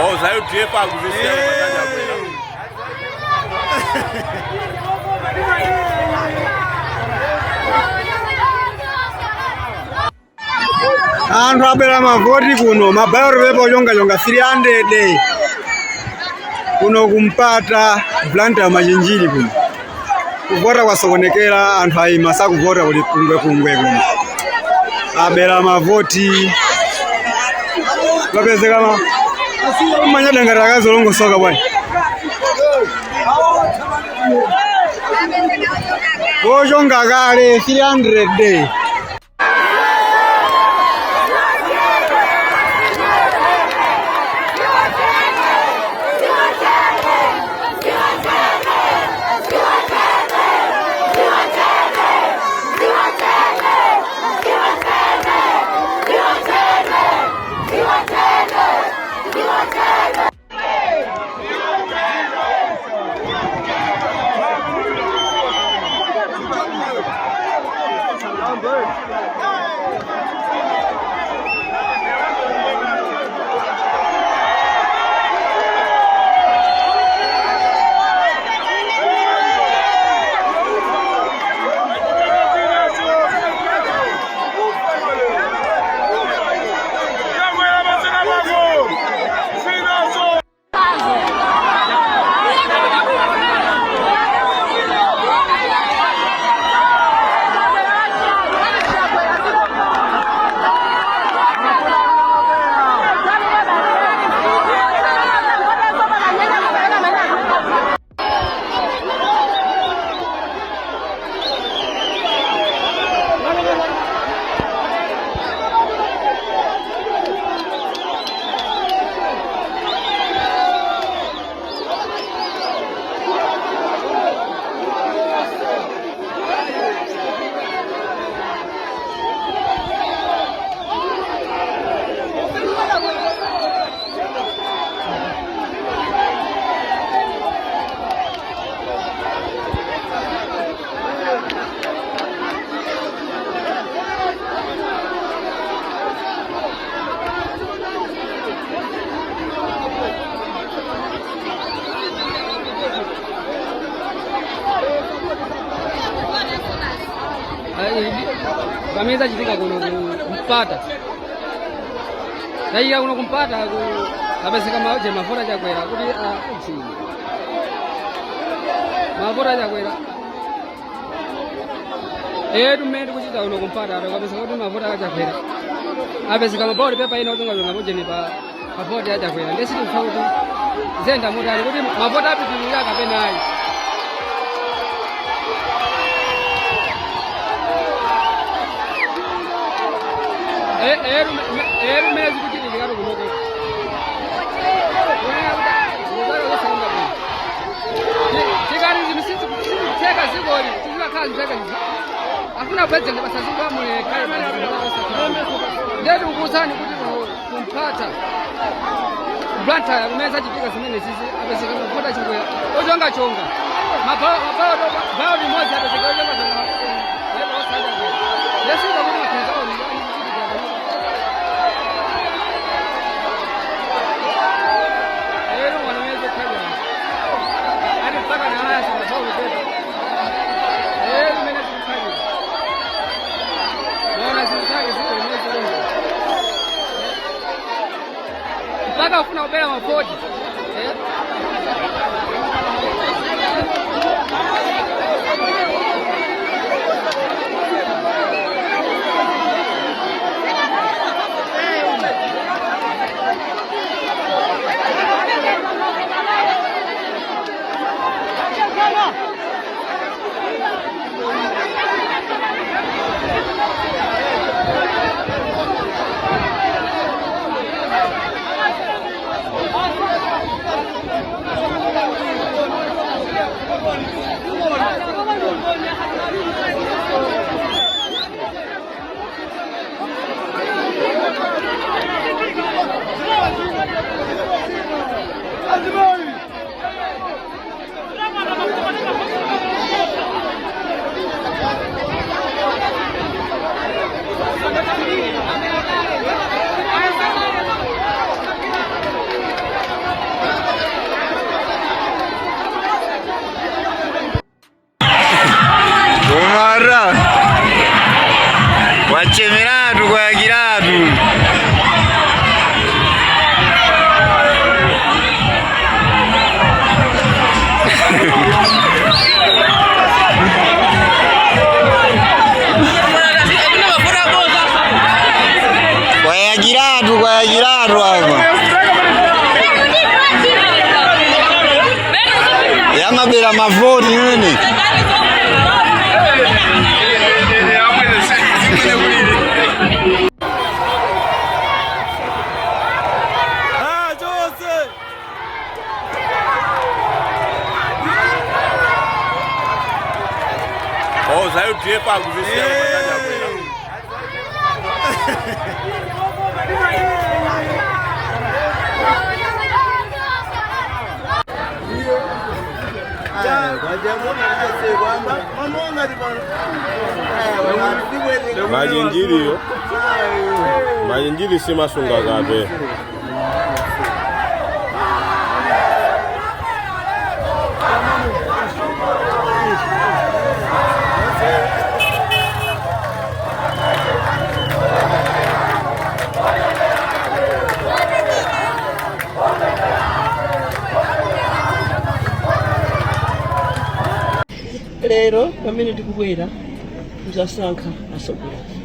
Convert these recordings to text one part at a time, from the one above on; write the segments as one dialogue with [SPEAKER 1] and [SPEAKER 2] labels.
[SPEAKER 1] Oh, za UDF akuzisiya kumachakwera.
[SPEAKER 2] Anthu abera mavoti kuno, ma ballot paper ochongachonga 300 kuno kumpata Blantyre, Machinjiri kuno. Kuvota kwasokonekera, anthu ayima sakuvota, kuli kungwekungwe kuno. Abera mavoti, kapezeka ma manyada ngati akazolongosoka bwanji ochonga kale 300.
[SPEAKER 3] Pamene zachitika kuno kumpata, zachitika kuno kumpata ku apezeka mauje mavoti achakwera kuti uchi mavoti achakwera etu mmene tikuchita kuno kumpata ato kapezeka kuti mavoti achakwera, apezeka ma ballot paper ina ochongachonga mujeni pa mavoti achakwera. Ndiye sitikudziwa kuti ziyenda motani, kuti mavoti apitirira kapena ayi. Eru mmene zikuchitikiratu kunoko tikati zinthu sizikutheka, zikoli sizikakhala zitheka izi, afuna president basazikulamule khale. Ndiye tikukuwuzani kuti kumpata Blantyre kumene zachitika zimene zizi, apezeka mavoti achakwera ochongachonga, maballot imodzi apezeka ochongachonga. Ndesika kuti makhenza oni ero wanaweza kukhala ali mpaka na haya maballot paper ero mene zikukhalira maona zinthu zake ziko limene zilongo mpaka ufuna kubera mavoti, eh?
[SPEAKER 4] Kwachemeratu kwayakiratu. Kwayakiratu kwayakiratu apa. Yamabera mavoti imene.
[SPEAKER 2] Ah, Jose!
[SPEAKER 1] Oh, za UDF akuzisiya koma Chakwera.
[SPEAKER 5] Majinjiriyo majinjiri simasunga kape.
[SPEAKER 6] Lero pamene tikubwera kuzasankha atsogoleri,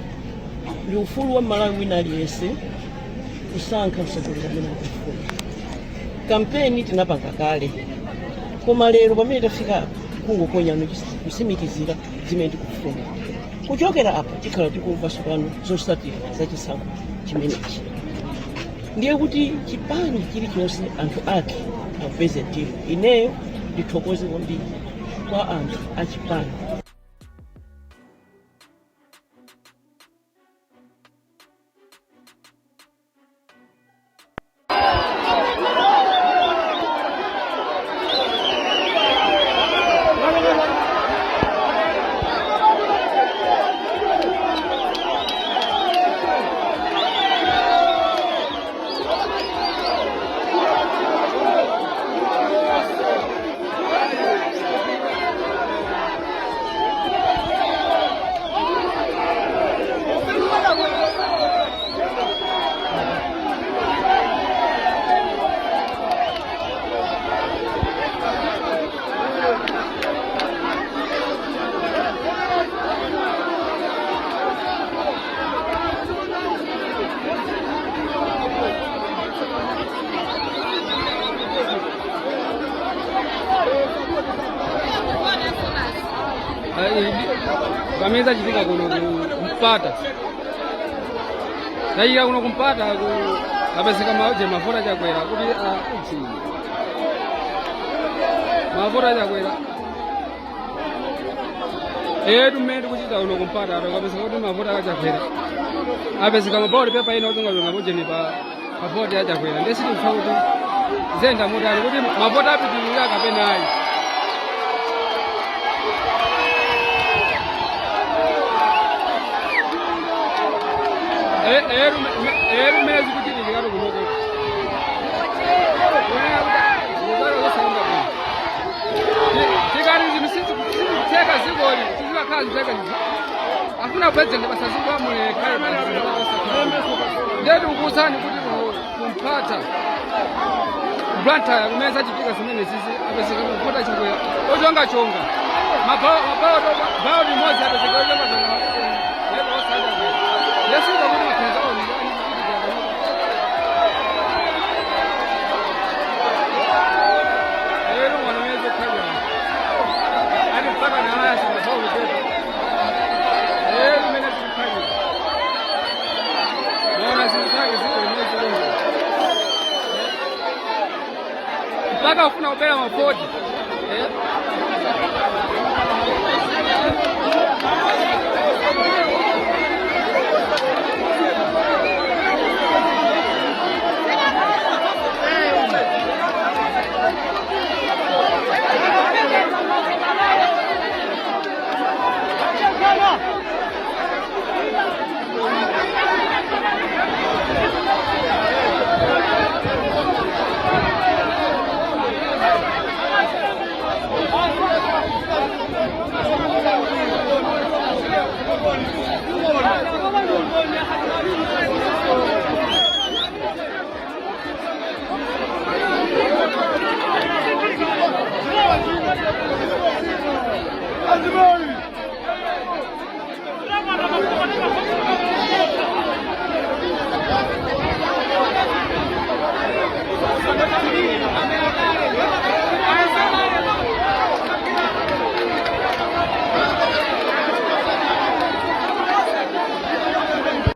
[SPEAKER 6] ndi ufulu wa Malawi wina aliyense kusankha mtsogoleri amene akufuna. Kampeni tinapanga kale, koma lero pamene tafika apa kungoponya kusimikizira zimene tikufuna. Kuchokera apa tikhala tikumva tsopano zotsatira za chisankho chimenechi. Ndiye kuti chipani chilichonse anthu ake apeze mtima. Ineyo ndithokoze kwambiri kwa anthu achipani.
[SPEAKER 3] Pamene zachitika kuno kumpata, zachitika kuno kumpata ku apezeka mauje mafuta Chakwera kuti uchi mafuta Chakwera etu mmene tikuchita kuno kumpata kapezeka kuti mafuta achakwera apezeka ma ballot paper ina ochongachonga mujeni pa voti achakwera. Ndiye sitikudziwa kuti zenda motani, kuti mavoti apitirira kapena ayi. Eru mmene zikuchitikiratu kunoko tikati zinthu sizikutheka, zikoli sizikakhala zitheka, afuna president basazikulamule khale. Ndetu kukuwuzani kuti kumpata Blantyre kumene zachitika zimene zizi, apezeka mavota Chakwera ochongachonga maballot imodzi, apezeka ochongachonga lero osachakwera ndesika kuti makhenza oni. Lero mwana mwezi okhalira ati mpaka nalaya simaballot paper lero kumene zikukhalira maona zinthu zake ziko limene zilongo mpaka ufuna kubera mavoti, eh?